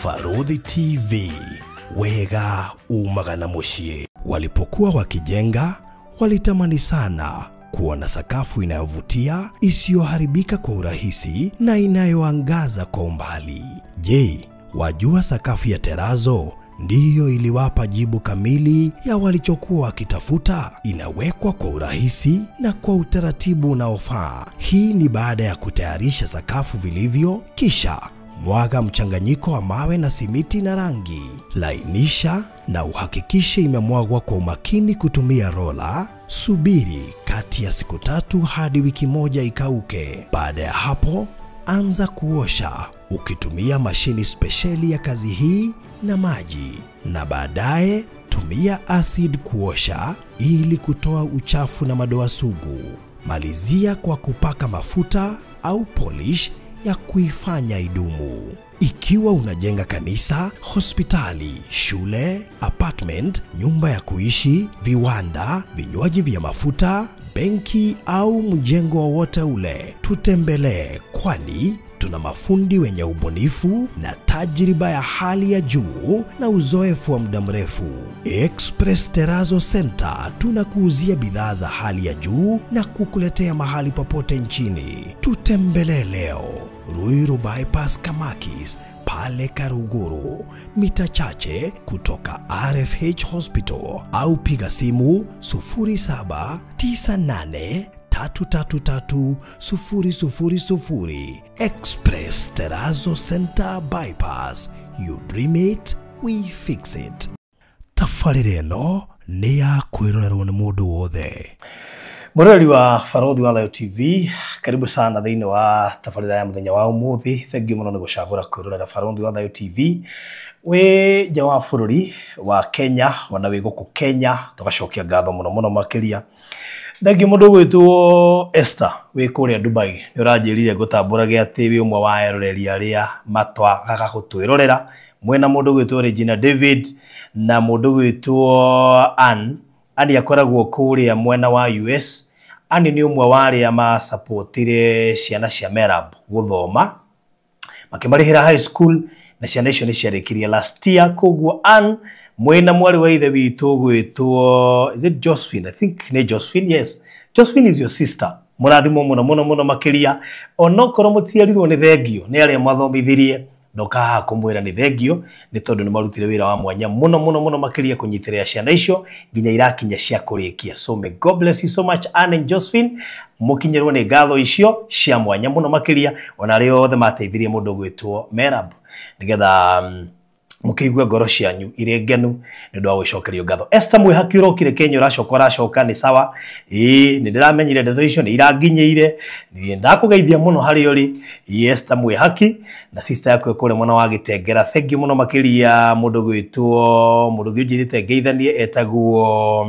Barũthi TV, wega umaga na muciĩ. Walipokuwa wakijenga, walitamani sana kuona sakafu inayovutia, isiyoharibika kwa urahisi na inayoangaza kwa umbali. Je, wajua sakafu ya terazo ndiyo iliwapa jibu kamili ya walichokuwa wakitafuta? Inawekwa kwa urahisi na kwa utaratibu unaofaa. Hii ni baada ya kutayarisha sakafu vilivyo, kisha mwaga mchanganyiko wa mawe na simiti na rangi. Lainisha na uhakikishe imemwagwa kwa umakini kutumia rola. Subiri kati ya siku 3 hadi wiki 1 ikauke. Baada ya hapo, anza kuosha ukitumia mashini spesheli ya kazi hii na maji, na baadaye tumia acid kuosha ili kutoa uchafu na madoa sugu. Malizia kwa kupaka mafuta au polish ya kuifanya idumu. Ikiwa unajenga kanisa, hospitali, shule, apartment, nyumba ya kuishi, viwanda, vinywaji vya mafuta, benki au mjengo wowote ule, tutembelee, kwani tuna mafundi wenye ubunifu na tajriba ya hali ya juu na uzoefu wa muda mrefu. Express Terrazzo Center tunakuuzia bidhaa za hali ya juu na kukuletea mahali popote nchini. Tutembelee leo Ruiru Bypass Kamakis pale Karuguru, mita chache kutoka RFH Hospital, au piga simu 0798 333 000. Express Terrazzo Center Bypass. You dream it, we fix it. Tabarĩra ĩno nĩ ya kwĩrorerwo nĩ mũndũ wothe. Mũroreri wa Barũthi wa Thayo TV, karibu sana thĩinĩ wa tabarĩra ya mũthenya wa ũmũthĩ. Thengiũ mũno nĩ gũcagũra kwĩrorera Barũthi wa Thayo TV. Wĩ nja wa bũrũri wa Kenya, ona wĩ gũkũ Kenya, tũgacokia ngatho mũno mũno makĩria. Thengiũ mũndũ ũgwĩtwo Esther wĩ kũrĩa Dubai, nĩ ũranjĩrire ngũtambũrage atĩ wĩ ũmwe wa eroreri arĩa matwagaga gũtwĩrorera. Mwena mũndũ ũgwĩtwo Regina David na mũndũ ũgwĩtwo Ann. Ann akoragwo kũrĩa mwena wa US. Ann nĩ ũmwe wa arĩa masapotire ciana cia Merab gũthoma, makĩmarĩhĩra high school, na ciana icio nĩ ciarĩkirie last year. Koguo Ann mwena mwarĩ wa ithe witũ ũgwĩtwo, is it Josephine? I think nĩ Josephine, yes. Josephine is your sister. Mũrathimwo mũno mũno mũno makĩria. Onokorwo mũtiarirwo nĩ thengio nĩ arĩa mwathomithirie, ndoka haha kũmwĩra nĩ thengio, nĩ tondũ nĩ marutire wĩra wa mwanya mũno mũno mũno makĩria kũnyitĩrĩra ciana icio nginya irakinya cia kũrĩkia. So may God bless you so much, Ann and Josephine. Mũkinyĩrwo nĩ ngatho icio cia mwanya mũno makĩria, ona arĩa othe mateithirie mũndũ ũgwĩtwo Merab, nĩgetha mũkĩigue ngoro cianyu irĩ ngenu nĩ ũndũ wa gũcokerio ngatho. Esther Mwĩhaki ũrokire Kenya, ũracoka ũracoka nĩ sawa. Ĩĩ, nĩ ndĩramenyire ndeto icio nĩ iranginyĩire. Nĩ ndakũgeithia mũno harĩa ũrĩ. Ĩĩ, Esther Mwĩhaki na sister yaku kũrĩa mwena wa Gĩtengera. Thank you mũno makĩria mũndũ gwĩtwo, mũndũ ũngĩ ũnjĩrĩte ngeithanie etagwo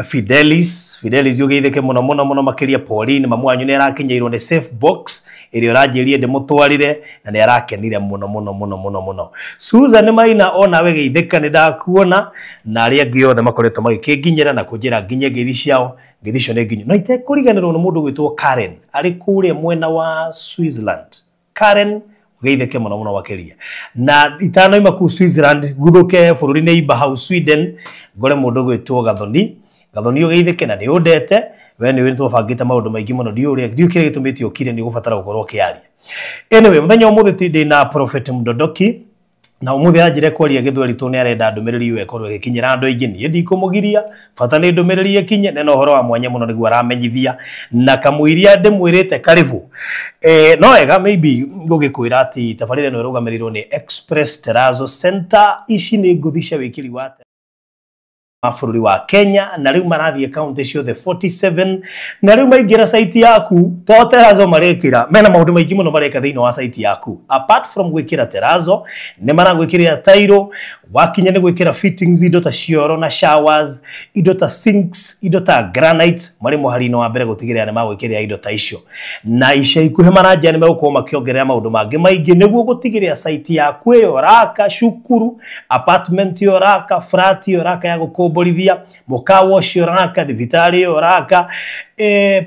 Fidelis. Fidelis ũgeithĩke mũno mũno mũno makĩria. Pauline mamu wanyu nĩ arakinyĩirwo nĩ safe box ĩrĩa ũranjĩrire ndĩmũtwarire na nĩ arakenire mũno mũno mũno mũno mũno. Susan Maina onawe geithĩka, nĩ ndakuona, na arĩa angĩ othe makoretwo magĩkĩnginyĩra na kũnjĩra nginye ngeithi ciao, ngeithi icio nĩ nginyu. Na itekũriganĩrwo nĩ mũndũ gwĩtwo Karen arĩ kũrĩa mwena wa Switzerland. Karen geithĩke mũno mũno makĩria. Na itanoima kũu Switzerland guthũke bũrũri-inĩ imba hau Sweden, ngore mũndũ gwĩtwo Gathoni. Gathoni ũgeithĩke na nĩ ũndete, we nĩ ũĩ twabangĩte maũndũ maingĩ mũno, ndiũĩ ũrĩa, ndiũĩ kĩrĩa gĩtũmĩte ũkire, nĩ ũgũbatara gũkorwo ũkĩaria. Anyway, mũthenya wa ũmũthĩ ndĩ na Prophet Mdodoki, na ũmũthĩ anjĩre kwaria gĩthweri tondũ nĩ arenda ndũmĩrĩri ĩyo ĩkorwo ĩgĩkinyĩra andũ aingĩ. Niĩ ndikũmũgiria, bata nĩ ndũmĩrĩri ĩkinye, na ũhoro wa mwanya mũno nĩguo aramenyithia, na kamũiria ndĩmwĩrĩte karibu. No wega maybe ngũgĩkwĩra atĩ tabarĩra ĩno ĩrũgamĩrĩirwo nĩ Express Terrazzo Center. Ici nĩ ngũthi cia wĩkĩri wa bũrũri wa Kenya, na rĩu marathiĩ kaunti ciothe 47, na rĩu maingĩra site yaku to terrazzo marekĩra, mena maũndũ maingĩ mũno mareka thĩinĩ wa site yaku. Apart from gwĩkĩra terrazzo, nĩ maragwĩkĩrĩra tairo, wakinya nĩ gwĩkĩra fittings, indo ta cioro na showers, indo ta sinks, indo ta granite, marĩ mũhari-inĩ wa mbere gũtigĩrĩra nĩ magwĩkĩrĩra indo ta icio. Na ica ikuhĩ maranjia nĩ megũkorwo makĩongerera maũndũ mangĩ maingĩ nĩguo gũtigĩrĩra site yaku ĩyo ũraka, cukuru, apartment ĩyo ũraka, flat ĩyo ũraka ya gũkomborithia gũkomborithia, mũkawa ũcio ũraka, thibitarĩ ĩyo ũraka,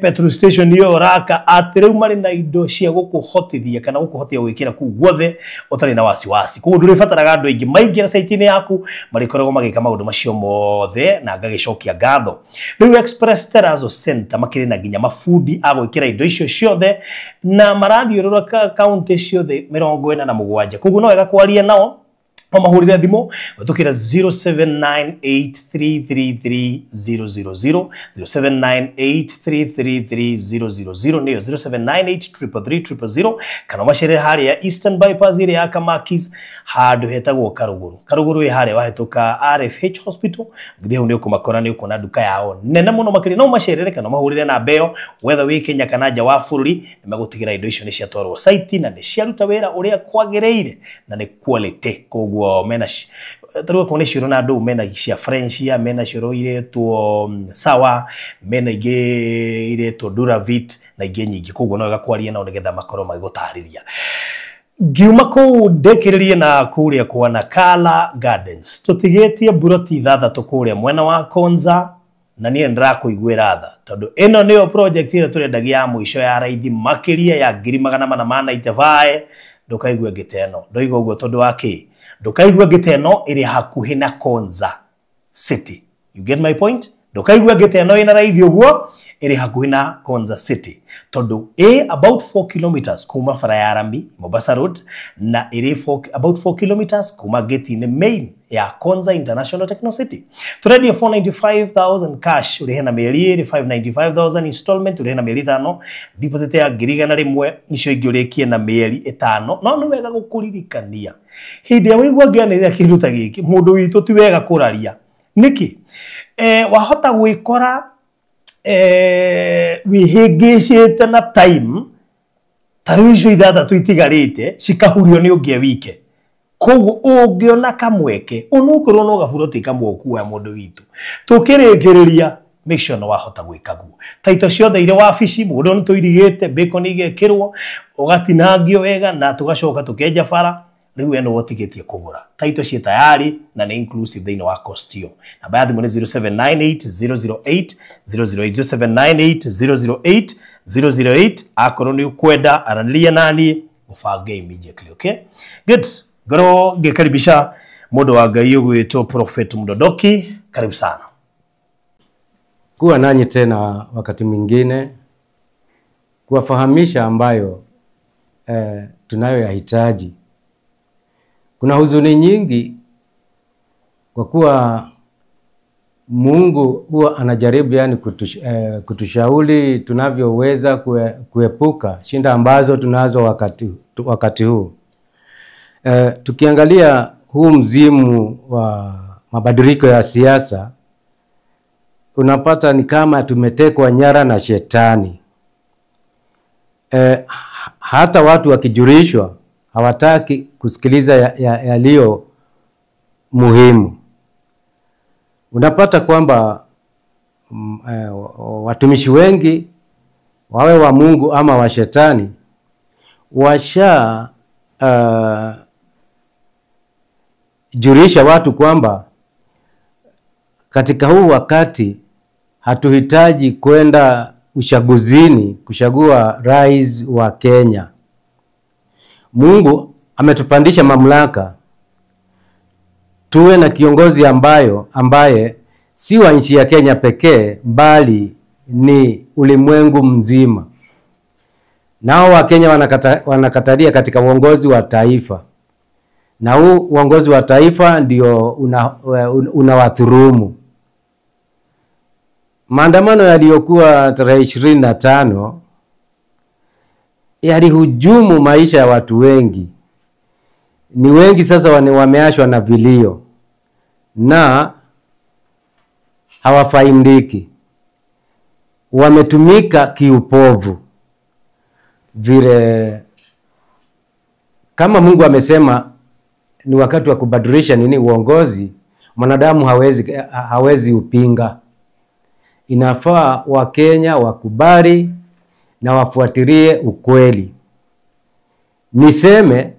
petrol station ĩyo ũraka, atĩ rĩu marĩ na indo cia gũkũhotithia kana gũkũhotia gwĩkĩra kũu guothe ũtarĩ na wasiwasi. Koguo ndũrĩbataraga andũ aingĩ maingĩra site-inĩ yaku, marĩkoragwo magĩka maũndũ macio mothe, na ngagĩcokia ngatho. Rĩu Express Terrazzo Center makĩrĩ na nginya mabundi a gwĩkĩra indo icio ciothe, na marathiũrũrũka kaunti ciothe 47. Koguo no wega kwaria nao, no mahũrĩre thimũ gũtũkĩra 0798333000, 0798333000 nĩyo 0798333000, kana ũmacerere harĩa Eastern Bypass ĩrĩa ya Kamakis, handũ hetagwo Karuguru. Karuguru ĩ harĩa wahĩtũka RFH Hospital, githĩ hau nĩ ũkũmakora, nĩ ũkuona nduka yao nene mũno makĩria. No ũmacerere kana ũmahũrĩre namba ĩyo, whether wĩ Kenya kana nja wa bũrũri, nĩ megũtigĩra indo icio nĩ ciatwarwo site na nĩ ciaruta wĩra ũrĩa kwagĩrĩire na nĩ quality. Koguo mena tarĩu okorwo nĩ cioro na andũ mena cia Frenchia, mena cioro iretwo Sawa, mena ingĩ iretwo Duravit na ingĩ nyingĩ. Koguo no wega kwaria nao nĩgetha makorwo magĩgũtarĩria. Ngiuma kũu ndĩkĩrĩrie na kũrĩa kwa Nakala Gardens, tũtigĩtie mburoti 6 kũrĩa mwena wa Konza, na niĩ nĩndĩrakũiguĩra tha tondũ ĩno nĩyo project ĩrĩa tũrendagia ya mũico ya raithi makĩria ya 495,000. Ndũkaigue ngĩte ĩno, ndoiga ũguo tondũ wa kĩ? Ndũkaigue ngĩte ĩno ĩrĩ hakuhĩ na Konza City. You get my point? Ndũkaigue ngĩte ĩno ĩna raithi ũguo ĩrĩ hakuhĩ na Konza City, tondũ ĩ about 4 kilometers kuma bara ya rami Mombasa Road, na ĩrĩ about 4 kilometers kuma gate-inĩ main ya Konza International Techno City. Tũrendia 495,000 cash, ũrĩhe na mĩeri ĩrĩ, 595,000 installment, ũrĩhe na mĩeri 5, deposit ya 100,000, icio ingĩ ũrĩkie na mĩeri 5. No nĩ wega gũkũririkania hĩndĩ ĩrĩa waigua ngĩanĩrĩra kĩndũ ta gĩkĩ, mũndũ witũ ti wega kũraria. Nĩkĩ? Wahota gwĩkora wĩhĩngĩcĩte na time, ta rĩu icio 6 itigarĩte cikahurio nĩ ũngĩ wike. Koguo ũngĩona kamweke onokorwo no gaburoti kamwe ũkuoya mũndũ witũ, tũkĩrĩkĩrĩria make sure no wahota gwĩka guo. Taito ciothe irĩ wabici, mũgũnda nĩ tũirigĩte, bacon igekĩrwo, ũgatinangio wega na tũgacoka tũkenja bara. Rĩu we nĩwe ũtigĩtie kũgũra. Taito ciĩ tayari na nĩ inclusive thĩinĩ wa cost ĩyo. Namba ya thimũ nĩ 0798 008 008, 0798 008 008. Akorwo nĩ ũkwenda aranĩria naniĩ, ũbange immediately, okay? Good. Ngorwo ngĩkaribisha mũndũ wa Ngai ũgwĩtwo Prophet Mdodoki, karibu sana. Kuwa nanyi tena wakati mwingine kuwafahamisha ambayo tunayoyahitaji. Kuna huzuni nyingi kwa kuwa Mungu huwa anajaribu yani kutushauri tunavyoweza kuepuka shinda ambazo tunazo wakati huu. Tukiangalia huu mzimu wa mabadiliko ya siasa, unapata ni kama tumetekwa nyara na shetani. Hata watu wakijulishwa hawataki kusikiliza yaliyo muhimu. Unapata kwamba watumishi wengi wawe wa Mungu ama wa shetani washa julisha watu kwamba katika huu wakati hatuhitaji kwenda uchaguzini kuchagua rais wa Kenya. Mungu ametupandisha mamlaka tuwe na kiongozi ambaye si wa nchi ya Kenya pekee bali ni ulimwengu mzima. Nao wa Kenya wanakatalia katika uongozi wa taifa. Na huu uongozi wa taifa ndio unawadhulumu. Maandamano yaliyokuwa tarehe 25 yalihujumu maisha ya watu wengi. Ni wengi sasa wameachwa na vilio na hawafaidiki. Wametumika kiupovu. Vile kama Mungu amesema ni wakati wa kubadilisha nini uongozi, mwanadamu hawezi upinga. Inafaa Wakenya wakubali na wafuatilie ukweli. Niseme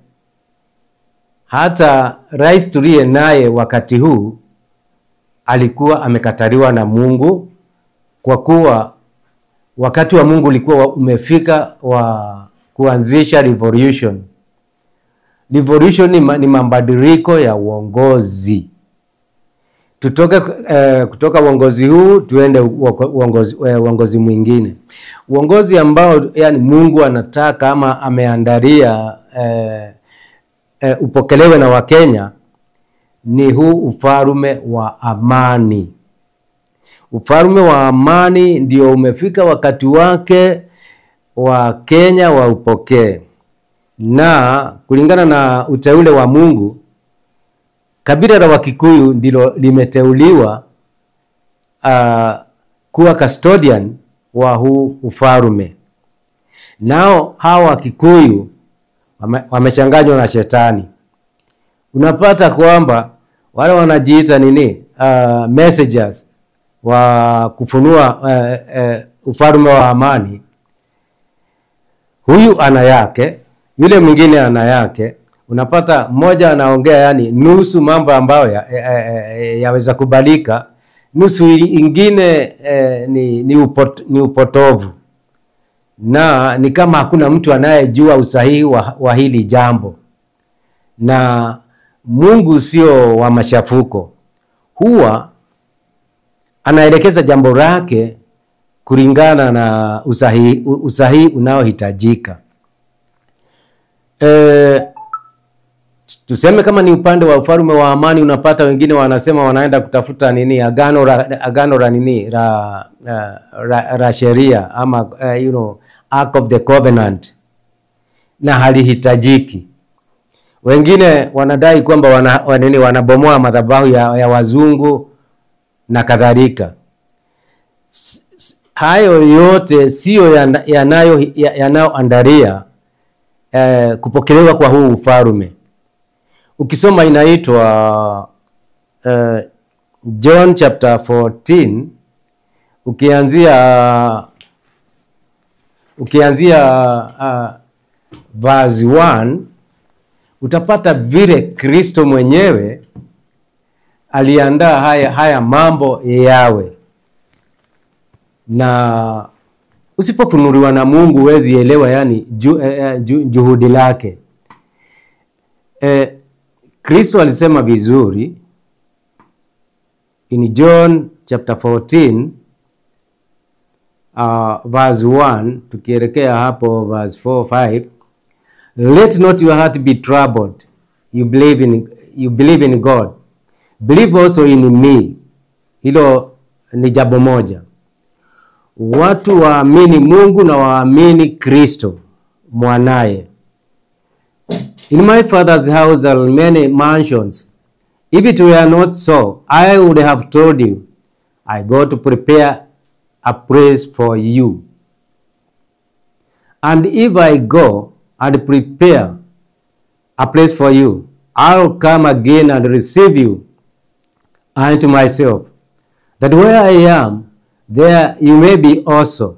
hata rais tuliye naye wakati huu alikuwa amekataliwa na Mungu, kwa kuwa wakati wa Mungu ulikuwa umefika wa kuanzisha revolution. Revolution ni mabadiliko ya uongozi. Tutoke kutoka uongozi huu tuende uongozi mwingine. Uongozi ambao yani Mungu anataka ama ameandalia upokelewe na Wakenya ni huu ufalme wa amani. Ufalme wa amani ndio umefika wakati wake wa Kenya waupokee. Na kulingana na uteule wa Mungu, kabila la Wakikuyu ndilo limeteuliwa kuwa custodian wa huu ufalme. Nao hawa Wakikuyu wamechanganywa na shetani. Unapata kwamba wale wanajiita nini, messengers wa kufunua ufalme wa amani, huyu ana yake, yule mwingine ana yake. Unapata mmoja anaongea yani nusu mambo ambayo yaweza kubalika, nusu ingine ni upotovu, na ni kama hakuna mtu anayejua usahihi wa hili jambo. Na Mungu sio wa machafuko, huwa anaelekeza jambo lake kulingana na usahihi unaohitajika. Tuseme kama ni upande wa ufalme wa amani, unapata wengine wanasema wanaenda kutafuta nini, agano la nini la sheria ama you know, Ark of the Covenant, na halihitajiki. Wengine wanadai kwamba wanabomoa madhabahu ya wazungu na kadhalika. Hayo yote sio yanayoandalia kupokelewa kwa huu ufalme. Ukisoma inaitwa John chapter 14, ukianzia verse 1, utapata vile Kristo mwenyewe aliandaa haya mambo yawe. Na usipofunuliwa na Mungu huwezi elewa yani juhudi lake. Kristo alisema vizuri in John chapter 14 verse 1, tukielekea hapo verse 4 5, let not your heart be troubled, you believe in God, believe also in me. Hilo ni jambo moja. Watu waamini Mungu na waamini Kristo mwanaye. In my father's house are many mansions. If it were not so, I would have told you, I go to prepare a place for you. And if I go and prepare a place for you, I'll come again and receive you unto myself, that where I am, there you may be also.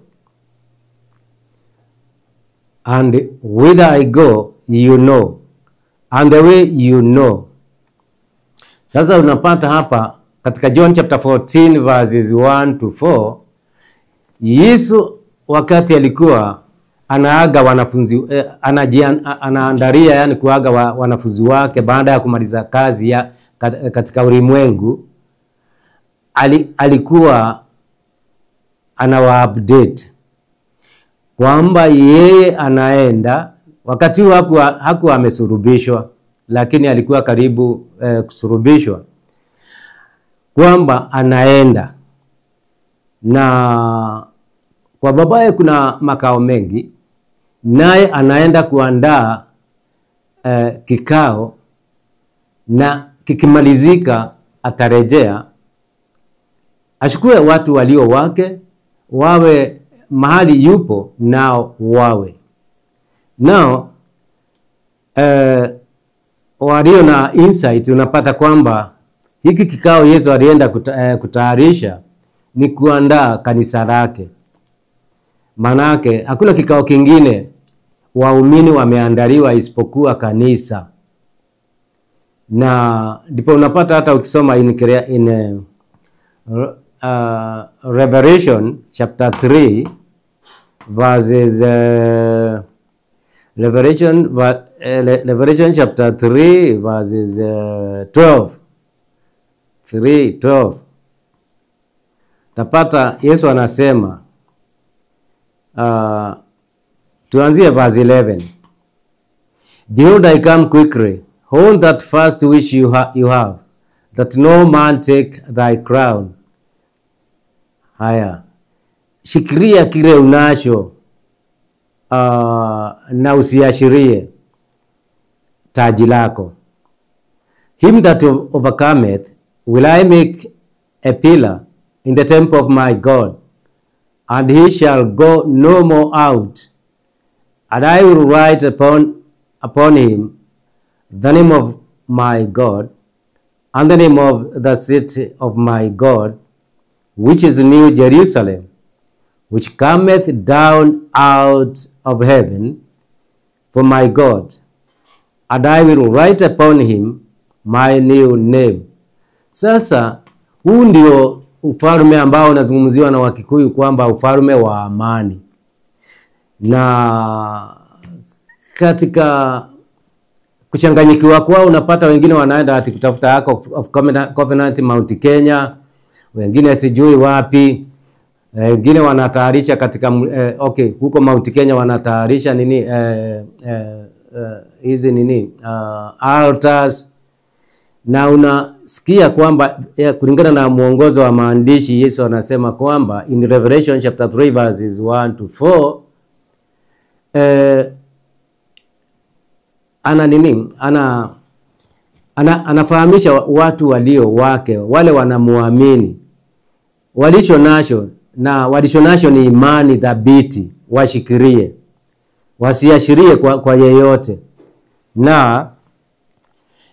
And whither I go, you know, and the way you know. Sasa unapata hapa katika John chapter 14 verses 1 to 4, Yesu wakati alikuwa anaaga wanafunzi, anaandalia yani kuaga wanafunzi wake baada ya kumaliza kazi ya katika ulimwengu, alikuwa anawa update kwamba yeye anaenda. Wakati huo hakuwa amesurubishwa, lakini alikuwa karibu kusurubishwa, kwamba anaenda na kwa babaye kuna makao mengi, naye anaenda kuandaa kikao, na kikimalizika atarejea achukue watu walio wake wawe mahali yupo nao wawe nao. Walio na insight unapata kwamba hiki kikao Yesu alienda kutayarisha ni kuandaa kanisa lake. Manake hakuna kikao kingine waumini wameandaliwa isipokuwa kanisa. Na ndipo unapata hata ukisoma in Revelation chapter 3 verses Revelation chapter 3 verses 12 3:12, tapata Yesu anasema, tuanzie verse 11. Behold, I come quickly. Hold that fast which you have, that no man take thy crown. Haya, shikilia kile unacho, na usiashirie taji lako. Him that overcometh will I make a pillar in the temple of my God, and he shall go no more out. And I will write upon him the name of my God, and the name of the city of my God, which is New Jerusalem, which cometh down out of heaven from my God, and I will write upon him my new name. Sasa huu ndio ufalme ambao unazungumziwa na Wakikuyu kwamba ufalme wa amani. Na katika kuchanganyikiwa kwao unapata wengine wanaenda ati kutafuta Ark of Covenant Mount Kenya, wengine sijui wapi, wengine wanatayarisha katika okay, huko Mount Kenya wanatayarisha nini, hizi nini, altars. Na unasikia kwamba kulingana na mwongozo wa maandishi, Yesu anasema kwamba in Revelation chapter 3 verses 1 to 4, ana nini, anafahamisha watu walio wake, wale wanamuamini, walicho nacho, na walicho nacho ni imani thabiti, washikirie, wasiashirie kwa yeyote. Na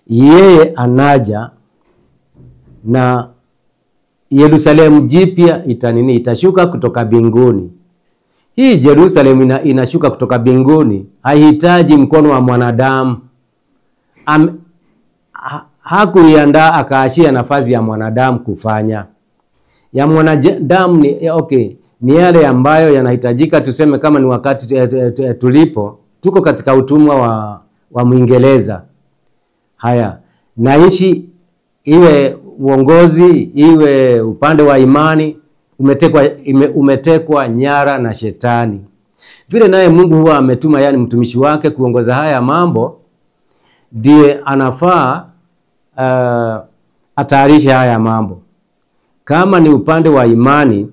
yeye anaja na Yerusalemu jipya itanini, itashuka kutoka mbinguni. Hii Jerusalemu inashuka kutoka mbinguni, haihitaji mkono wa mwanadamu. Hakuiandaa akaachia nafasi ya mwanadamu kufanya. Ya mwanadamu ni okay, ni yale ambayo yanahitajika. Tuseme kama ni wakati tulipo, tuko katika utumwa wa Mwingereza. Haya, na nchi iwe uongozi, iwe upande wa imani, umetekwa nyara na shetani. Vile naye Mungu huwa ametuma yani mtumishi wake kuongoza haya mambo, ndiye anafaa atayarishe haya mambo. Kama ni upande wa imani,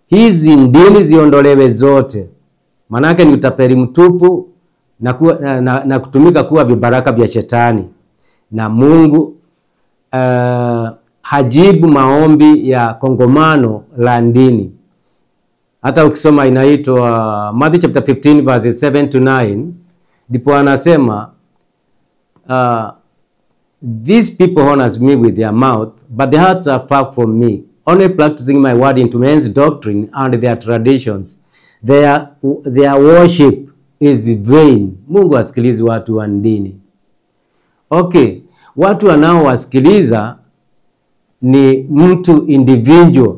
hizi ndini ziondolewe zote. Manake ni utapeli mtupu na kutumika kuwa vibaraka vya shetani. Na Mungu hajibu maombi ya kongomano la ndini. Hata ukisoma inaitwa Matthew chapter 15 verses 7 to 9, ndipo anasema, these people honors me with their mouth, but their hearts are far from me, only practicing my word into men's doctrine and their traditions. Their worship is vain. Mungu asikilizi watu wa ndini. Okay, watu wanaowasikiliza ni mtu individual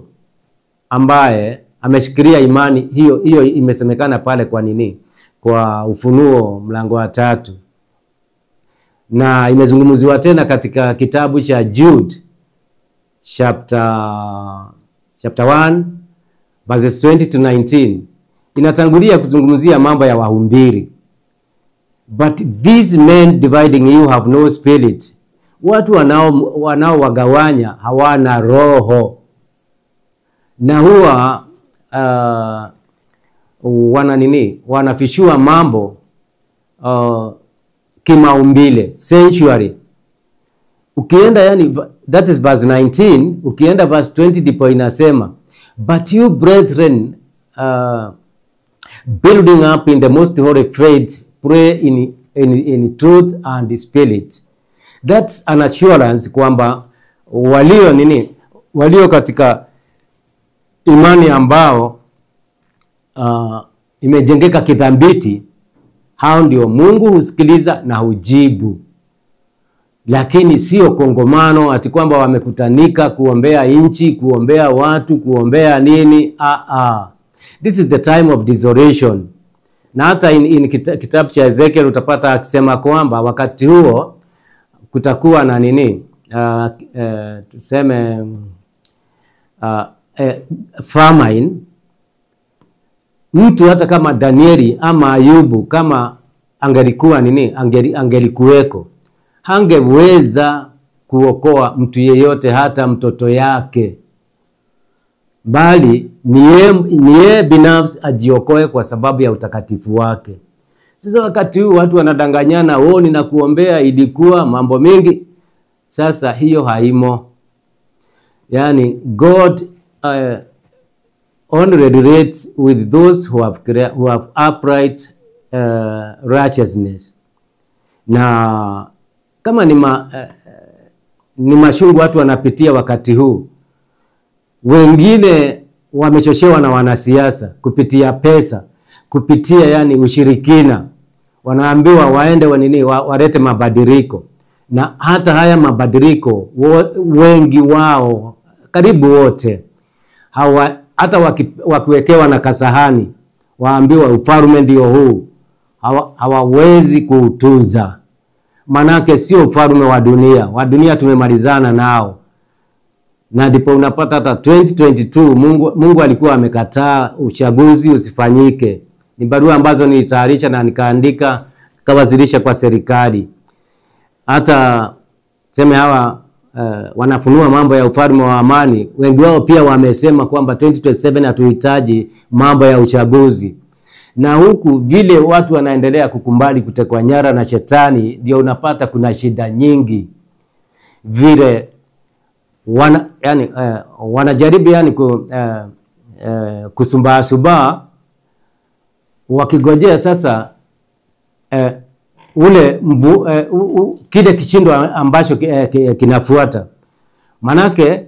ambaye ameshikilia imani hiyo. Hiyo imesemekana pale kwa nini? Kwa Ufunuo mlango wa 3. Na imezungumziwa tena katika kitabu cha Jude chapter 1 verses 20 to 19. Inatangulia kuzungumzia mambo ya wahubiri. But these men dividing you have no spirit. Watu wanao wagawanya hawana roho. Na huwa wana nini? Wanafishua mambo kimaumbile, sanctuary. Ukienda yani, that is verse 19, ukienda verse 20 ndipo inasema, but you brethren, building up in the most holy faith, pray in truth and spirit. That's an assurance kwamba walio nini, walio katika imani ambao imejengeka kidhambiti, hao ndio Mungu husikiliza na hujibu. Lakini sio kongomano ati kwamba wamekutanika kuombea nchi, kuombea watu, kuombea nini. This is the time of desolation. Na hata in kitabu cha Ezekiel utapata akisema kwamba wakati huo kutakuwa na nini, tuseme famine. Mtu hata kama Danieli ama Ayubu kama angelikuwa nini, angelikuweko, hangeweza kuokoa mtu yeyote, hata mtoto yake, bali ni yeye binafsi ajiokoe kwa sababu ya utakatifu wake. Sasa wakati huu watu wanadanganyana, oh, ninakuombea, ilikuwa mambo mengi. Sasa hiyo haimo. Yani God only relates with those who have upright righteousness. Na kama ni mashungu watu wanapitia wakati huu, wengine wamechoshewa na wanasiasa kupitia pesa, kupitia yani ushirikina, wanaambiwa waende wanini, walete mabadiliko. Na hata haya mabadiliko wengi wao, karibu wote, hata wakiwekewa na kasahani waambiwa ufalme ndio huu, hawawezi kuutunza. Manake sio ufalme wa dunia. Wa dunia tumemalizana nao. Na ndipo unapata hata 2022 Mungu alikuwa amekataa uchaguzi usifanyike. Ni barua ambazo nilitayarisha na nikaandika, kawasilisha kwa serikali. Hata sema hawa wanafunua mambo ya ufalme wa amani, wengi wao pia wamesema kwamba 2027 hatuhitaji mambo ya uchaguzi. Na huku vile watu wanaendelea kukumbali kutekwa nyara na shetani, ndio unapata kuna shida nyingi. Vile wanajaribu yani kusumbaa wakigojea sasa ule kile kishindo ambacho kinafuata. Manake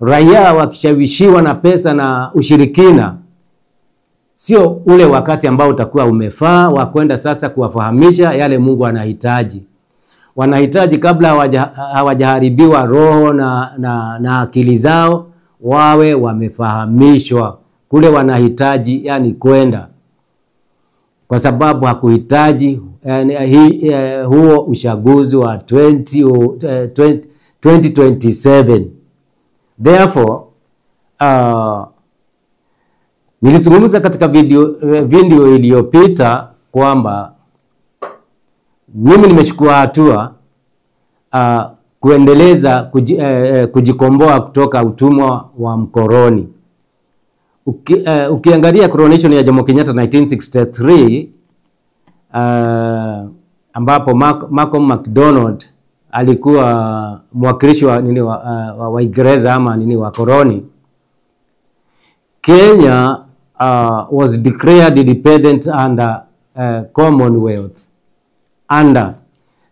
raia wakishawishiwa na pesa na ushirikina, sio ule wakati ambao utakuwa umefaa wa kwenda sasa kuwafahamisha yale Mungu anahitaji. Wanahitaji kabla hawajaharibiwa roho na akili zao, wawe wamefahamishwa kule wanahitaji yani kwenda, kwa sababu hakuhitaji huo uchaguzi wa 2027. Therefore, nilizungumza katika video iliyopita kwamba mimi nimechukua hatua kuendeleza kujikomboa kutoka utumwa wa mkoroni. Ukiangalia coronation ya Jomo Kenyatta 1963, ambapo Malcolm MacDonald alikuwa mwakilishi wa nini wa Waingereza ama nini wa koroni. Kenya was declared independent under Commonwealth, under,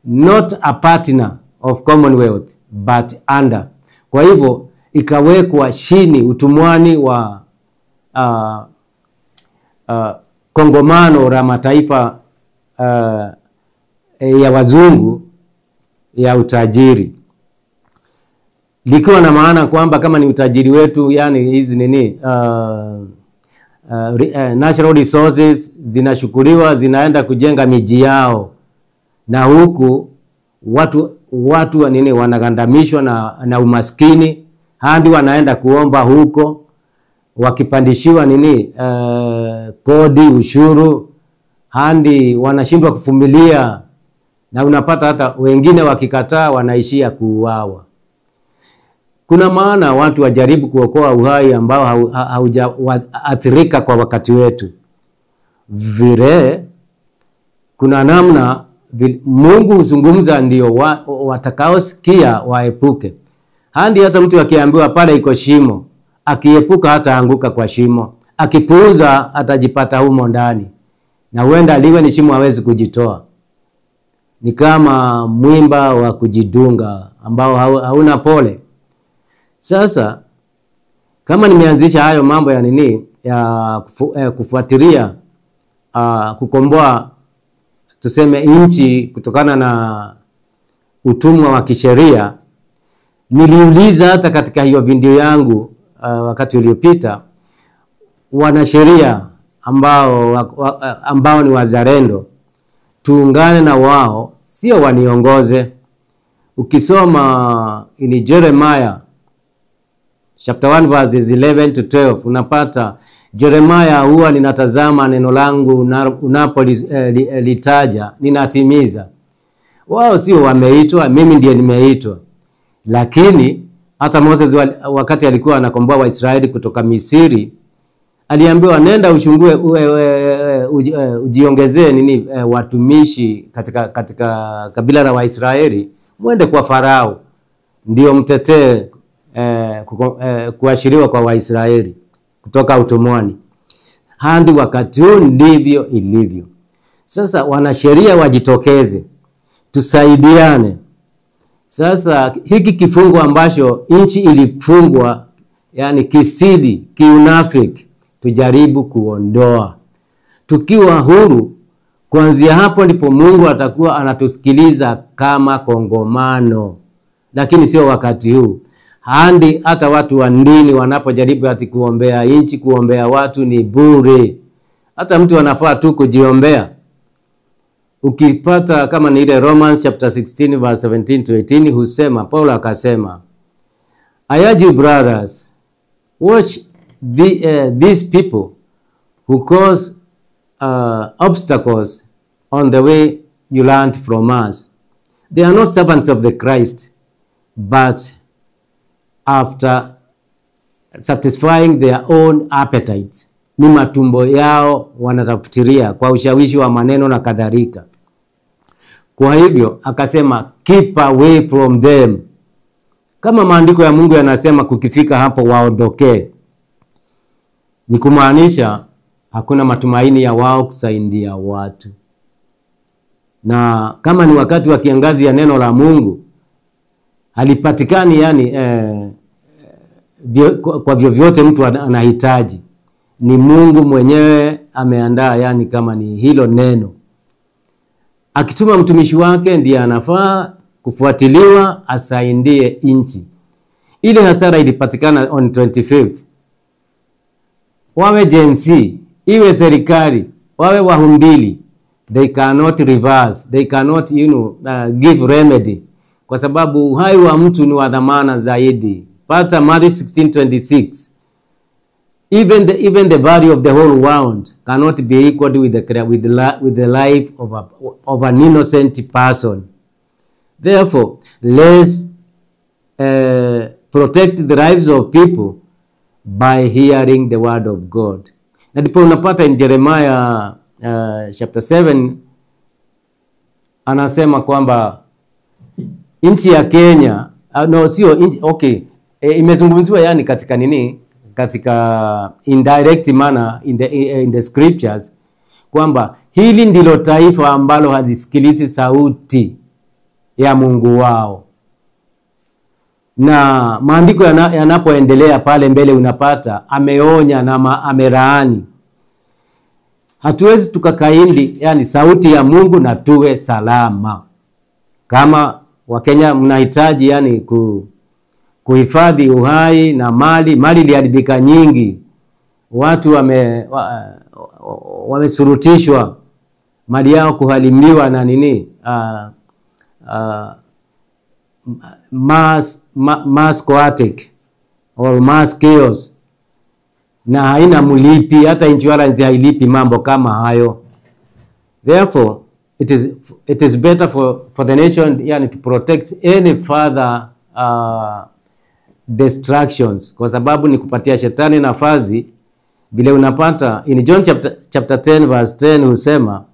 not a partner of Commonwealth but under. Kwa hivyo ikawekwa chini utumwani wa kongomano la mataifa ya wazungu ya utajiri, likiwa na maana kwamba kama ni utajiri wetu, yani hizi nini natural resources zinashukuliwa, zinaenda kujenga miji yao, na huku watu wa nini wanagandamishwa na umaskini, hadi wanaenda kuomba huko wakipandishiwa nini kodi, ushuru, hadi wanashindwa kuvumilia, na unapata hata wengine wakikataa wanaishia kuuawa. Kuna maana watu wajaribu kuokoa uhai ambao haujaathirika kwa wakati wetu. Vile kuna namna Mungu huzungumza ndio watakaosikia waepuke. Hadi hata mtu akiambiwa pale iko shimo, akiepuka hata anguka kwa shimo, akipuuza atajipata humo ndani, na huenda liwe ni shimo hawezi kujitoa. Ni kama mwimba wa kujidunga ambao hauna pole. Sasa kama nimeanzisha hayo mambo ya nini ya kufuatilia kukomboa tuseme nchi kutokana na utumwa wa kisheria. Niliuliza hata katika hiyo video yangu wakati uliopita, wanasheria ambao ni wazalendo, tuungane na wao, sio waniongoze. Ukisoma in Jeremiah chapter 1 verses 11 to 12, unapata Jeremiah, huwa ninatazama neno langu unapolitaja, ninatimiza. Wao sio wameitwa, mimi ndiye nimeitwa. Lakini hata Moses wakati alikuwa anakomboa Waisraeli kutoka Misri, aliambiwa nenda uchungue, ujiongezee nini watumishi katika kabila la Waisraeli, mwende kwa Farao ndio mtetee kuashiriwa kwa Waisraeli kutoka utumwani. Hadi wakati huu ndivyo ilivyo. Sasa wanasheria wajitokeze, tusaidiane. Sasa hiki kifungo ambacho nchi ilifungwa, yani kisidi, kiunafiki, tujaribu kuondoa. Tukiwa huru, kuanzia hapo ndipo Mungu atakuwa anatusikiliza kama kongomano. Lakini sio wakati huu. Handi hata watu wa dini wanapojaribu ati kuombea nchi, kuombea watu ni bure. Hata mtu anafaa tu kujiombea. Ukipata kama ni ile Romans chapter 16 verse 17 to 18, husema, Paulo akasema, I urge you brothers, watch these people who cause obstacles on the way you learned from us. They are not servants of the Christ, but after satisfying their own appetites, ni matumbo yao wanatafutiria kwa ushawishi wa maneno na kadhalika. Kwa hivyo akasema keep away from them. Kama maandiko ya Mungu yanasema kukifika hapo waondokee, ni kumaanisha hakuna matumaini ya wao kusaidia watu. Na kama ni wakati wa kiangazi ya neno la Mungu halipatikani, yani kwa vyovyote mtu anahitaji, ni Mungu mwenyewe ameandaa, yani kama ni hilo neno akituma mtumishi wake ndiye anafaa kufuatiliwa asaidie nchi. Ile hasara ilipatikana on 25th, wawe Gen Z, iwe serikali, wawe wahumbili, they cannot reverse, they cannot give remedy, kwa sababu uhai wa mtu ni wa dhamana zaidi. Pata Matthew 16:26. Even the value of the whole world cannot be equaled with the life of an innocent person. Therefore, let's protect the lives of people by hearing the word of God. Na ndipo unapata in Jeremiah chapter 7 anasema kwamba nchi ya Kenya, no sio okay, imezungumziwa yani katika nini, katika indirect manner in the scriptures, kwamba hili ndilo taifa ambalo halisikilizi sauti ya Mungu wao. Na maandiko yanapoendelea pale mbele unapata ameonya na amelaani. Hatuwezi tukakaindi yani sauti ya Mungu na tuwe salama. Kama Wakenya mnahitaji yani kuhifadhi uhai na mali, mali iliharibika nyingi, watu wamesurutishwa, mali yao kuhalimiwa na nini, mass chaotic or mass chaos, na haina mlipi, hata insurance hailipi mambo kama hayo. Therefore it is better for the nation yani to protect any further destructions, kwa sababu ni kupatia shetani nafasi. Vile unapata in John chapter 10 verse 10 husema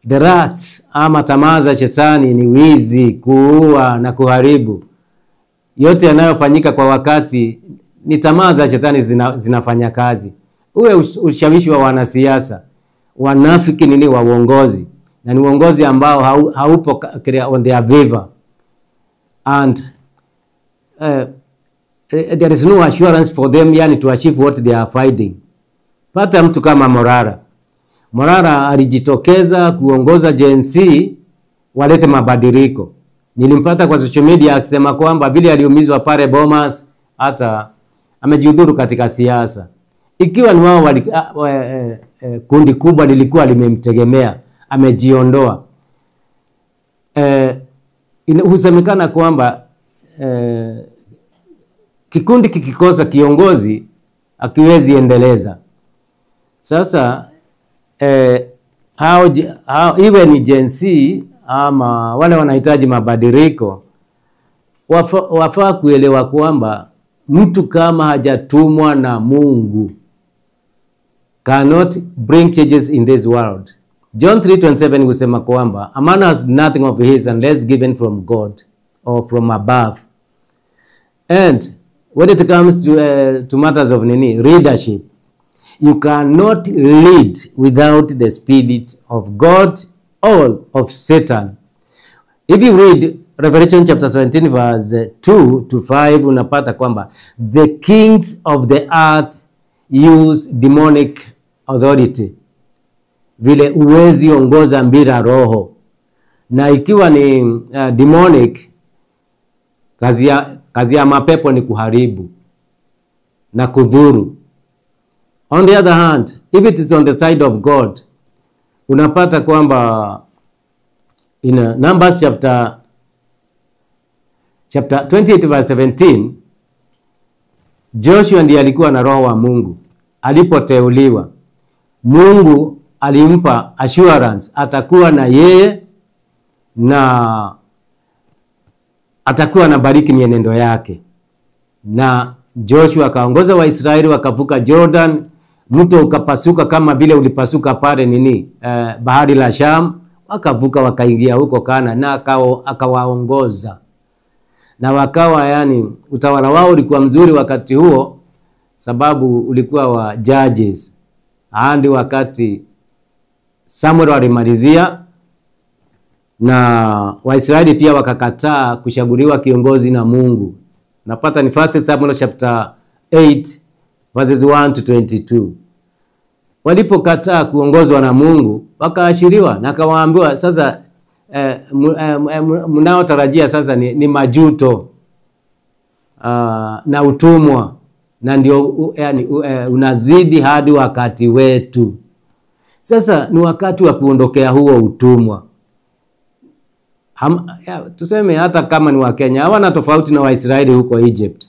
the rats ama tamaa za shetani ni wizi, kuua na kuharibu. Yote yanayofanyika kwa wakati ni tamaa za shetani zinafanya kazi. Uwe ushawishi wa wanasiasa, wanafiki nini wa uongozi, na ni uongozi ambao haupo on their favor, and there is no assurance for them yani to achieve what they are fighting. Pata mtu kama Morara. Morara alijitokeza kuongoza Gen Z walete mabadiliko. Nilimpata kwa social media akisema kwamba vile aliumizwa pale Bomas hata amejiudhuru katika siasa. Ikiwa ni wao kundi kubwa lilikuwa limemtegemea, amejiondoa. Husemekana kwamba kikundi kikikosa kiongozi hakiwezi endeleza. Sasa hao iwe ni Gen Z ama wale wanahitaji mabadiliko, wafaa kuelewa kwamba mtu kama hajatumwa na Mungu cannot bring changes in this world. John 3:27 husema kwamba a man has nothing of his unless given from God or from above. And when it comes to matters of nini, leadership, you cannot lead without the spirit of God or of Satan. If you read Revelation chapter 17 verse 2 to 5, unapata kwamba the kings of the earth use demonic authority. Vile uwezi ongoza bila roho. Na ikiwa ni demonic, kazi ya mapepo ni kuharibu na kudhuru. On the other hand, if it is on the side of God, unapata kwamba in Numbers chapter 28 verse 17, Joshua ndiye alikuwa na roho wa Mungu. Alipoteuliwa, Mungu alimpa assurance atakuwa na yeye na atakuwa na bariki mienendo yake. Na Joshua akaongoza Waisraeli wakavuka Jordan, mto ukapasuka kama vile ulipasuka pale nini, bahari la Sham, wakavuka wakaingia huko Kana na akawaongoza. Na wakawa, yani utawala wao ulikuwa mzuri wakati huo, sababu ulikuwa wa judges. Hadi wakati Samuel alimalizia na Waisraeli pia wakakataa kuchaguliwa kiongozi na Mungu. Napata ni 1 Samuel chapter 8 verses 1 to 22. Walipokataa kuongozwa na Mungu wakaashiriwa na akawaambiwa sasa mnaotarajia sasa ni majuto na utumwa, na ndio yani unazidi hadi wakati wetu. Sasa ni wakati wa kuondokea huo utumwa. Tuseme hata kama ni wa Kenya hawana tofauti na Waisraeli huko Egypt.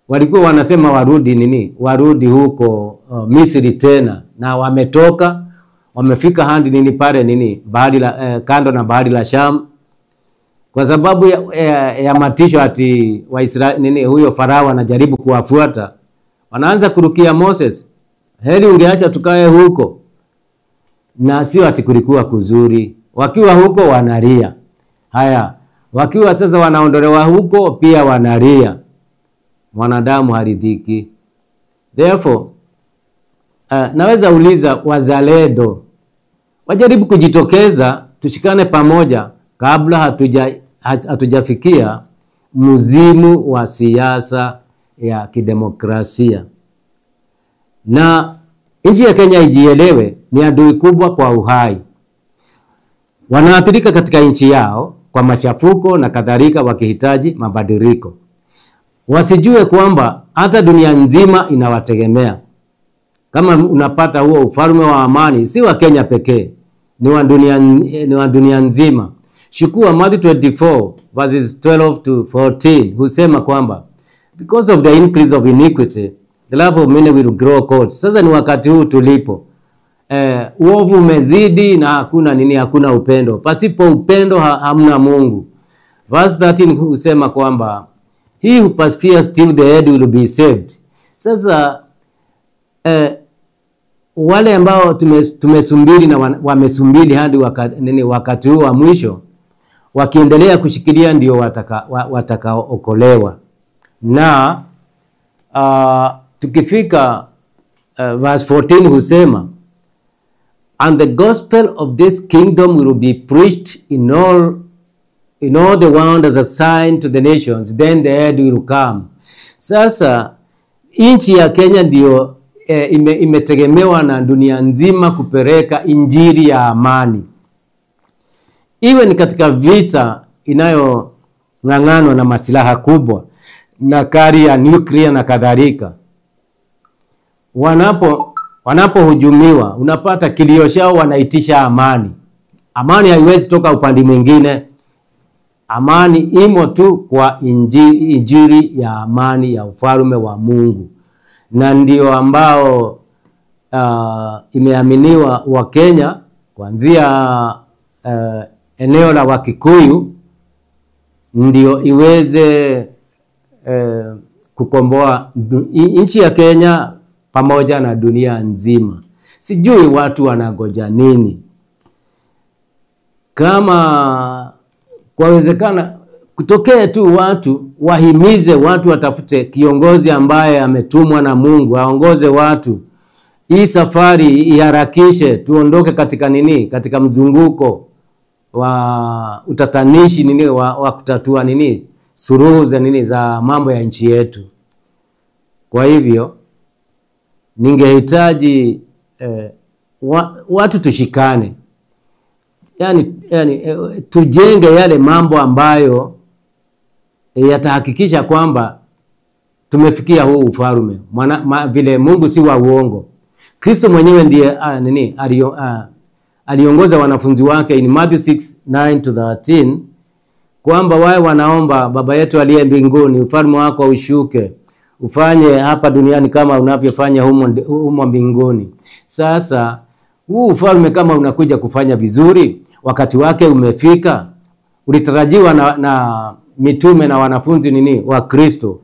Walikuwa wanasema warudi nini? Warudi huko Misri tena, na wametoka, wamefika hadi nini pale nini bahari la kando na bahari la Sham, kwa sababu ya matisho ati Waisraeli nini, huyo Farao anajaribu kuwafuata. Wanaanza kurukia Moses, heri ungeacha tukae huko. Na sio ati kulikuwa kuzuri. Wakiwa huko wanalia. Haya, wakiwa sasa wanaondolewa huko pia wanalia. Mwanadamu haridhiki. Therefore, naweza uliza wazalendo wajaribu kujitokeza, tushikane pamoja kabla hatujafikia mzimu wa siasa ya kidemokrasia. Na nchi ya Kenya ijielewe, ni adui kubwa kwa uhai. Wanaathirika katika nchi yao kwa machafuko na kadhalika, wakihitaji mabadiliko. Wasijue kwamba hata dunia nzima inawategemea. Kama unapata huo ufalme wa amani, si wa Kenya pekee, ni wa dunia nzima. Shukua Matthew 24 verses 12 to 14 husema kwamba because of the increase of iniquity the love of many will grow cold. Sasa ni wakati huu tulipo. Uovu umezidi na hakuna nini, hakuna upendo. Pasipo upendo hamna Mungu. Verse 13 husema kwamba he who perseveres till the end will be saved. Sasa wale ambao tumesumbili na wamesumbili hadi wakati huu wa mwisho, wakiendelea kushikilia ndio watakaookolewa. Na tukifika verse 14 husema and the gospel of this kingdom will be preached in all the world as a sign to the nations, then the end will come. Sasa nchi ya Kenya ndio imetegemewa na dunia nzima kupeleka injili ya amani. Iwe ni katika vita inayo ng'ang'anwa na masilaha kubwa na kari ya nuclear na kadhalika. Wanapohujumiwa unapata kilio chao, wanaitisha amani. Amani haiwezi toka upande mwingine. Amani imo tu kwa injili ya amani ya ufalme wa Mungu, na ndio ambao imeaminiwa wa Kenya kuanzia eneo la Wakikuyu ndio iweze kukomboa nchi ya Kenya pamoja na dunia nzima. Sijui watu wanangoja nini. Kama kwawezekana kutokee tu watu wahimize watu watafute kiongozi ambaye ametumwa na Mungu aongoze watu. Hii safari iharakishe, tuondoke katika nini? Katika mzunguko wa utatanishi nini, wa kutatua nini suluhu za nini za mambo ya nchi yetu. Kwa hivyo ningehitaji watu tushikane. Yani tujenge yale mambo ambayo yatahakikisha kwamba tumefikia huu ufalme. Vile Mungu si wa uongo. Kristo mwenyewe ndiye aliongoza wanafunzi wake in Matthew 6:9-13 kwamba wao wanaomba, Baba yetu aliye mbinguni, ufalme wako ushuke, ufanye hapa duniani kama unavyofanya humo mbinguni. Sasa huu ufalme kama unakuja kufanya vizuri, wakati wake umefika, ulitarajiwa na mitume na wanafunzi nini wa Kristo.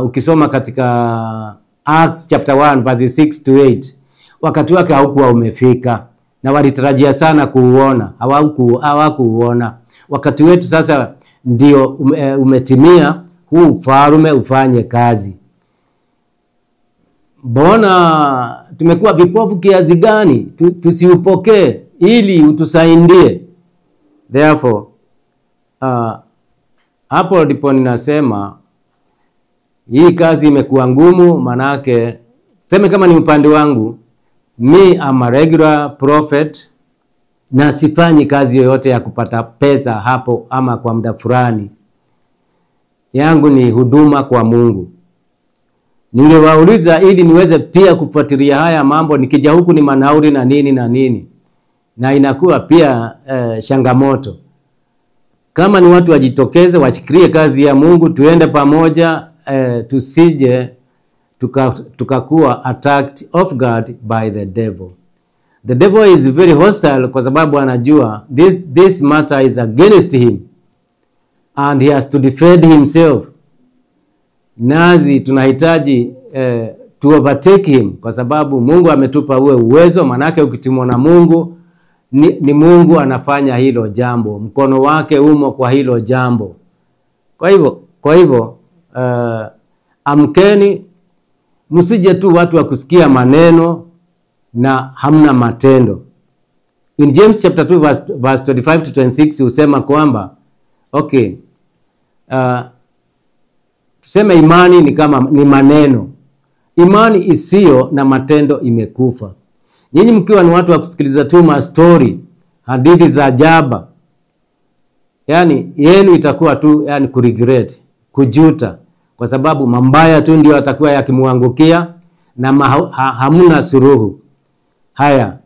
Ukisoma katika Acts chapter 1 verse 6-8, wakati wake haukuwa umefika na walitarajia sana kuuona, hawakuuona. Wakati wetu sasa ndio umetimia, huu ufalme ufanye kazi. Mbona tumekuwa vipofu kiasi gani tusiupokee ili utusaidie? Therefore, hapo ndipo ninasema hii kazi imekuwa ngumu. Manake sema kama ni upande wangu, me am a regular prophet na sifanyi kazi yoyote ya kupata pesa hapo ama kwa muda fulani. Yangu ni huduma kwa Mungu. Ningewauliza ili niweze pia kufuatilia haya mambo, nikija huku ni manauri na nini na nini, na inakuwa pia changamoto. Kama ni watu wajitokeze, washikilie kazi ya Mungu, tuende pamoja, tusije tukakuwa attacked off guard by the devil. The devil is very hostile kwa sababu anajua this matter is against him and he has to defend himself. Nazi tunahitaji to overtake him kwa sababu Mungu ametupa uwe uwezo. Manake ukitumwa na Mungu ni Mungu anafanya hilo jambo, mkono wake umo kwa hilo jambo. Kwa hivyo amkeni, msije tu watu wa kusikia maneno na hamna matendo. In James chapter 2 verse 25 to 26 husema kwamba okay, tuseme imani ni kama ni maneno. Imani isiyo na matendo imekufa. Nyinyi mkiwa ni watu wa kusikiliza tu ma story, hadithi za jaba, yani yenu itakuwa tu yani kuregret, kujuta, kwa sababu mambaya tu ndio atakuwa yakimuangukia na hamna suluhu. Haya,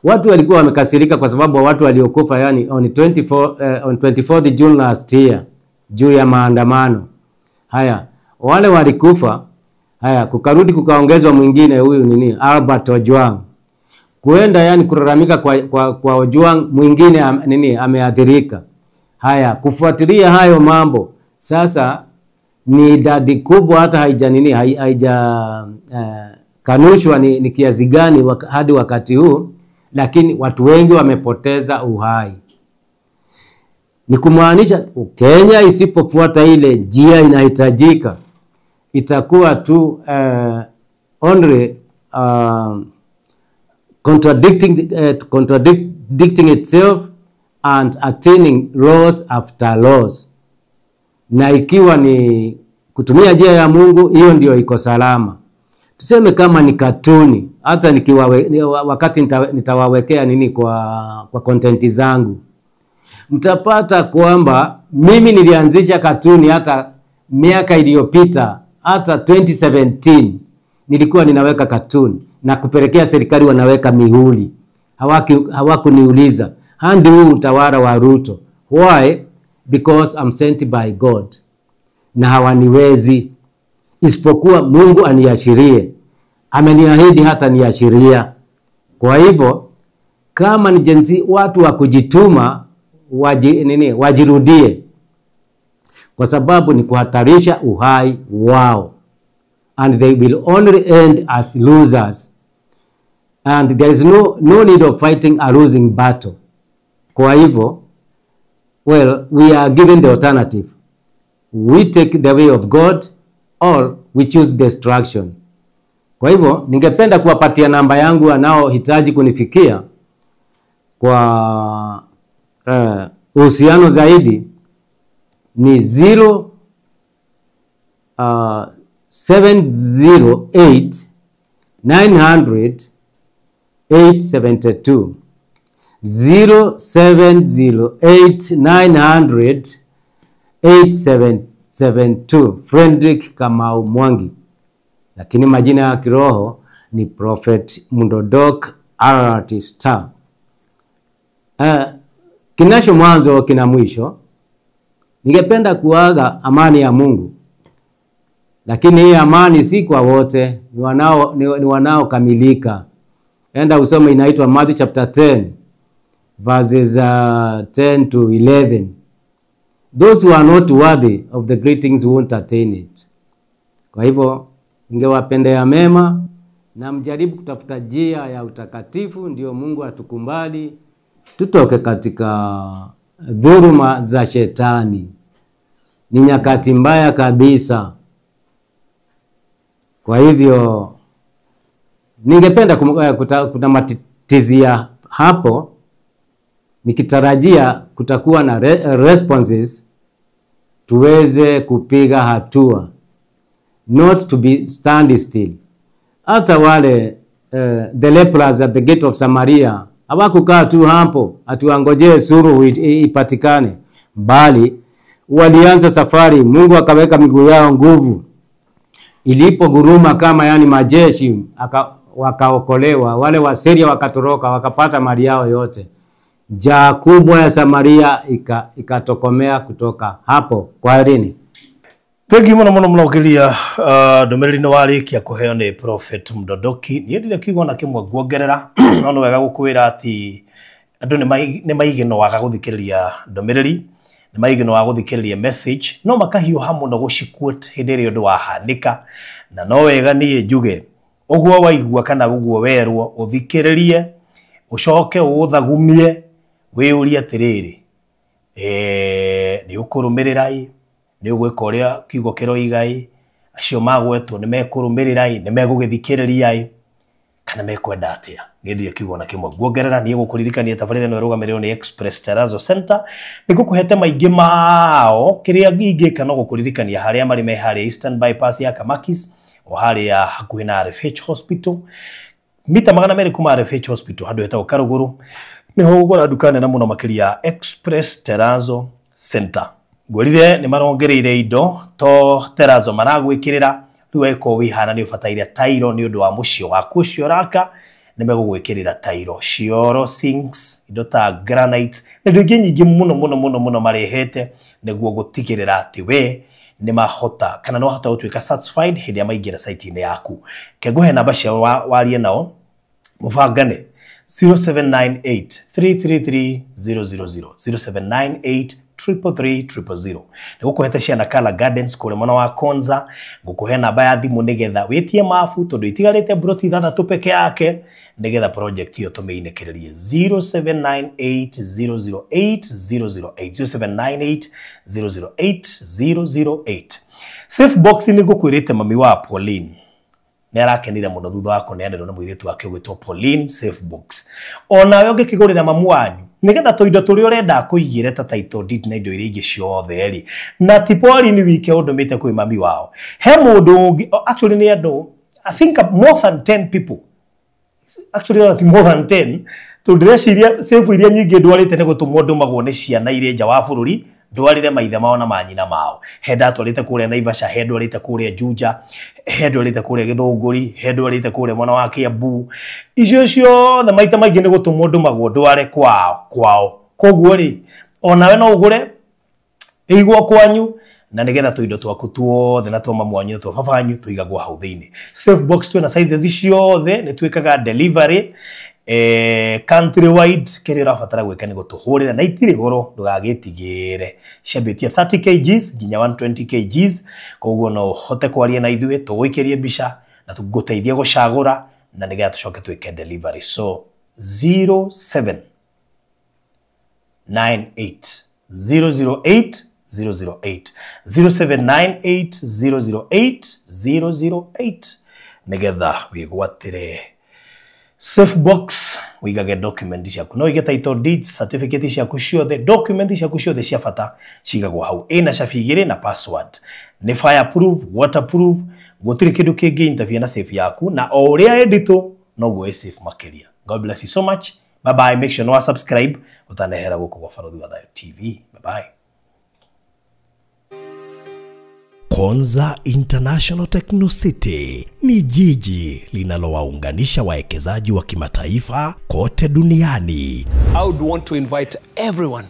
watu walikuwa wamekasirika kwa sababu watu waliokufa yani on 24th June last year juu ya maandamano. Haya, wale walikufa. Haya, kukarudi kukaongezwa mwingine huyu nini Albert Ojwang. Kuenda yani kulalamika kwa Ojwang, mwingine nini ameathirika. Haya, kufuatilia hayo mambo sasa ni idadi kubwa, hata haija nini haija kanushwa ni kiasi gani hadi wakati huu, lakini watu wengi wamepoteza uhai. Ni kumaanisha Kenya isipofuata ile njia inahitajika itakuwa tu only contradicting itself and attaining laws after laws. Na ikiwa ni kutumia njia ya Mungu, hiyo ndio iko salama. Tuseme kama ni katuni, hata wakati nitawawekea nini kwa content zangu. Mtapata kwamba mimi nilianzisha katuni hata miaka iliyopita, hata 2017 nilikuwa ninaweka katuni na kupelekea serikali, wanaweka mihuri. Hawakuniuliza. Hadi huu utawala wa Ruto. Why? Because I'm sent by God. Na hawaniwezi isipokuwa Mungu aniashirie. Ameniahidi hata niashiria. Kwa hivyo kama ni Gen Z, watu wa kujituma wajirudie, kwa sababu ni kuhatarisha uhai wao, and they will only end as losers, and there is no need of fighting a losing battle. Kwa hivyo, well, we are given the alternative. We take the way of God or we choose destruction. Kwa hivyo ningependa kuwapatia namba yangu wanaohitaji kunifikia kwa uhusiano zaidi ni 0 708 900 872, 0708 900 872, Frederick Kamau Mwangi, lakini majina ya kiroho ni Prophet Mundodok Ararat Star. Kinacho mwanzo kina mwisho. Ningependa kuaga amani ya Mungu, lakini hii amani si kwa wote, ni wanaokamilika. Enda usome, inaitwa Matthew chapter 10 verses 10 to 11. Those who are not worthy of the greetings won't attain it. Kwa hivyo ningewapendea mema na mjaribu kutafuta njia ya utakatifu, ndio Mungu atukumbali tutoke katika dhuluma za shetani. Ni nyakati mbaya kabisa. Kwa hivyo ningependa kutamatizia hapo, nikitarajia kutakuwa na responses tuweze kupiga hatua, not to be stand still. Hata wale the lepers at the gate of Samaria hawakukaa tu hapo atuangojee suluhu ipatikane, bali walianza safari. Mungu akaweka miguu yao nguvu, ilipoguruma kama yani majeshi wakaokolewa. Wale wa Syria wakatoroka, wakapata mali yao yote. Njaa kubwa ya Samaria ikatokomea kutoka hapo. Kwaherini. Thank you muno muno muno kiria ndumiriri ni warikia kuheo ni Prophet Mdodoki. Niĩ ndirĩ kiugo na kĩmwe nguongerera, no nĩ wega gũkwĩra atĩ andũ nĩ maigĩnoaga gũthikĩrĩria ndũmĩrĩri, nĩ maigĩnoaga gũthikĩrĩria message, no makahiũha mũno gũciquote hĩndĩ ĩrĩa ũndũ wahanĩka. Na no wega niĩ njuge ũguo waigua kana ũguo werwo ũthikĩrĩrie, ũcoke ũũthagumie, wĩyũrie atĩrĩrĩ, nĩ ũkũrũmĩrĩra ĩ, nĩ ũgwĩka ũrĩa kiugo kĩroiga ĩ, acio magwetwo nĩ mekũrũmĩrĩra ĩ, nĩ megũgĩthikĩrĩria ĩ, kana mekwenda atĩa. Niĩ ndirĩ kiugo na kĩmwe nguongerera. Niĩ gũkũririkania tabarĩra ĩno ĩrũgamĩrĩirwo nĩ Express Terrazzo Center. Nĩ ngũkũhete maingĩ mao, kĩrĩa ingĩka no gũkũririkania harĩa marĩ me harĩa Eastern Bypass ya Kamakis, o harĩa hakuhĩ na RFH Hospital, mita 200 kuma RFH Hospital, handũ hetagwo Karũgũrũ, nĩho ũgũra nduka nene mũno makĩria Express Terrazzo Center. Ngwĩrire nĩ marongereire indo to terrazzo maragwĩkĩrĩra, rĩu angĩkorwo wĩhana nĩ ũbataire tairo nĩ ũndũ wa mũciĩ waku ũcio ũraka, nĩ megũgwĩkĩrĩra tairo, cioro, sinks, indo ta granite na indo ingĩ nyingĩ mũno mũno mũno mũno marehete nĩguo gũtigĩrĩra atĩ we nĩ mahota kana nĩ wahota gũtuĩka satisfied hĩndĩ ĩrĩa maingĩra site-inĩ yaku. Ke ngũhe namba ciao warie nao mũbangane 0798 333 000, 0798 333 000. Nĩgũkũhete ciana Kala Gardens kũrĩa mwena wa Konza. Ngũkũhe namba ya thimũ nĩgetha wĩtie mabu, tondũ itigarĩte broti 6 peke yake, nĩgetha project ĩyo tũmĩinĩkĩrĩrie. 0798 008 008, 0798 008 008. Safe box nĩ ngũkwĩrĩte mami wa Pauline nĩ arakenire mũno thutha wa kũneanĩrwo nĩ mũirĩtu wake ũgwĩtwo Pauline safe box. Onawe ũngĩkĩgũrĩra mamu wanyu nĩgetha tũindo tũrĩa ũrenda kũigĩre ta title deed na indo iria ingĩ ciothe rĩ, na ti Pauline wike ũndũmĩte kwĩ mami wao, he mũndũ ũngĩ, actually nĩ andũ I think more than 10 people, actually not more than 10 Tondũ ndĩreciria safe iria nyingĩ ndwarĩte nĩ gũtũmwo ndũmagwo nĩ ciana irĩ nja wa bũrũri, ndwarĩre maithe mao na manyina mao. He ndatwarĩte kũrĩa Naivasha, he ndwarĩte kũrĩa Juja, he ndwarĩte kũrĩa Gĩthũngũri, he ndwarĩte kũrĩa mwena wa Kiambu. Icio ciothe maita maingĩ nĩ gũtũmwo ndũmagwo ndware kwao kwao. Koguo rĩ, onawe no ũgũre ĩigwo kwanyu, na nigetha tuindo twaku tuothe na twa mamu wanyu na twa baba wanyu tuigagwo hau thĩinĩ. Safe box twĩna sizes ciothe, nĩ twĩkaga delivery country wide. Kĩrĩa ũrabatara gwĩka nĩ gũtũhũrĩra, na itirĩ goro, ndũgagĩtigĩre. Ciambĩtie 30 kgs nginya 120 kgs. Koguo no ũhote kwaria na ithuĩ, tũgũikĩrie mbica na tũgũteithie gũcagũra, na nĩgetha tũcoke twĩke delivery. So 07 98 008 008, 0798 008 008, nigetha wĩgwatĩre safe box, wĩigage document ciaku. No wĩige title deeds, certificate ciaku ciothe, document ciaku ciothe cia bata cigagwo hau. Ĩna cabi igĩrĩ na password, nĩ fireproof, waterproof, gũtirĩ kĩndũ kĩngĩ interfere na safe yaku, na o ũrĩa ĩnditũ noguo ĩ safe makĩria. God bless you so much. Bye bye. Make sure no subscribe ũtanehera gũkũ gwa Barothi wa Thayo TV. Bye bye. Konza International Techno City ni jiji linalowaunganisha wawekezaji wa kimataifa kote duniani. I would want to invite everyone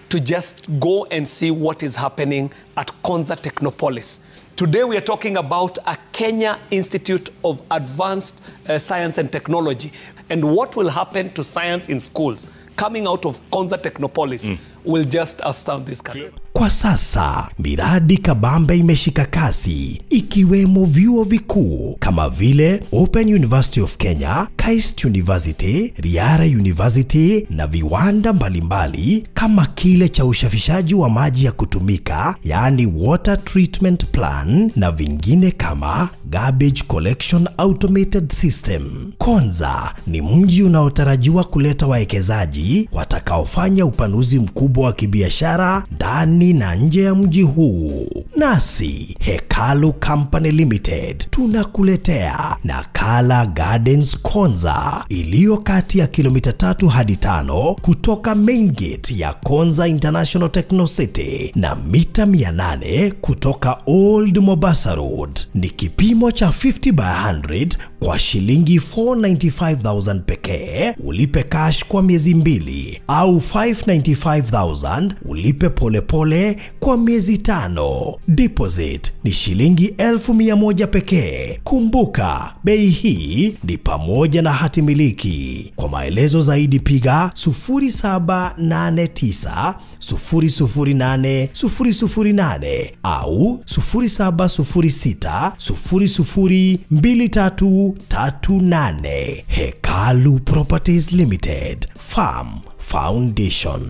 to just go and see what is happening at Konza Technopolis. Today we are talking about a Kenya Institute of Advanced Science and Technology, and what will happen to science in schools coming out of Konza Technopolis will just astound this country. Kwa sasa miradi kabambe imeshika kasi, ikiwemo vyuo vikuu kama vile Open University of Kenya, KAIST University, Riara University na viwanda mbalimbali kama kile cha usafishaji wa maji ya kutumika, yaani water treatment plan, na vingine kama garbage collection automated system. Konza ni mji unaotarajiwa kuleta wawekezaji watakaofanya upanuzi mkubwa wa kibiashara ndani na nje ya mji huu. Nasi Hekalu Company Limited tunakuletea Nakala Gardens Konza, iliyo kati ya kilomita 3 hadi 5 kutoka main gate ya Konza International Techno City na mita 800 kutoka Old Mombasa Road. Ni kipimo cha 50 by 100 kwa shilingi 495,000 pekee, ulipe cash kwa miezi 2, au 595,000 ulipe polepole kwa miezi 5. Deposit ni shilingi 1,100 pekee. Kumbuka, bei hii ni pamoja na hati miliki. Kwa maelezo zaidi piga 0789 008 008 au 0706 002338. Hekalu Properties Limited, Farm Foundation.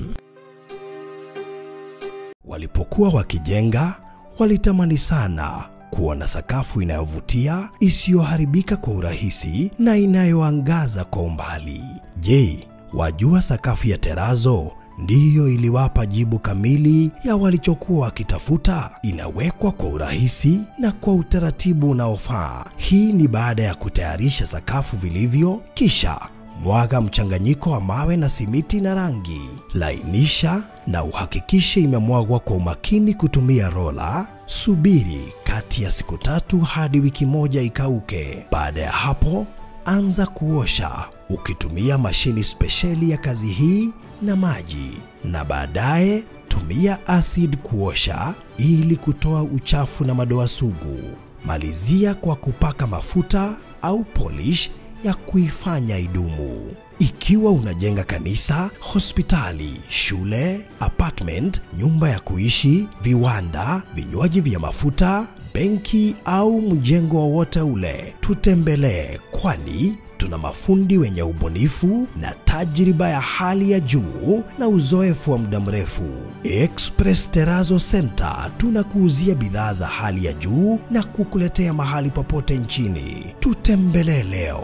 Walipokuwa wakijenga, walitamani sana kuwa na sakafu inayovutia, isiyoharibika kwa urahisi na inayoangaza kwa umbali. Je, wajua sakafu ya terazo ndiyo iliwapa jibu kamili ya walichokuwa wakitafuta? Inawekwa kwa urahisi na kwa utaratibu unaofaa. Hii ni baada ya kutayarisha sakafu vilivyo, kisha mwaga mchanganyiko wa mawe na simiti na rangi. Lainisha na uhakikishe imemwagwa kwa umakini kutumia rola. Subiri kati ya siku 3 hadi wiki 1 ikauke. Baada ya hapo, anza kuosha ukitumia mashini spesheli ya kazi hii na maji, na baadaye tumia acid kuosha ili kutoa uchafu na madoa sugu. Malizia kwa kupaka mafuta au polish ya kuifanya idumu. Ikiwa unajenga kanisa, hospitali, shule, apartment, nyumba ya kuishi, viwanda, vinywaji vya mafuta, benki au mjengo wowote ule, tutembelee, kwani tuna mafundi wenye ubunifu na tajriba ya hali ya juu na uzoefu wa muda mrefu. Express Terrazzo Center tunakuuzia bidhaa za hali ya juu na kukuletea mahali popote nchini. Tutembelee leo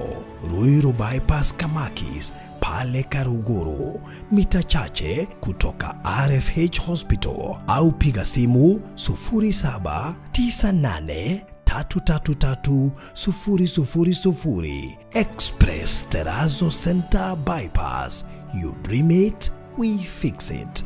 Ruiru Bypass Kamakis pale Karuguru, mita chache kutoka RFH Hospital, au piga simu 0798 333 000. Express Terrazzo Center Bypass. You dream it, we fix it.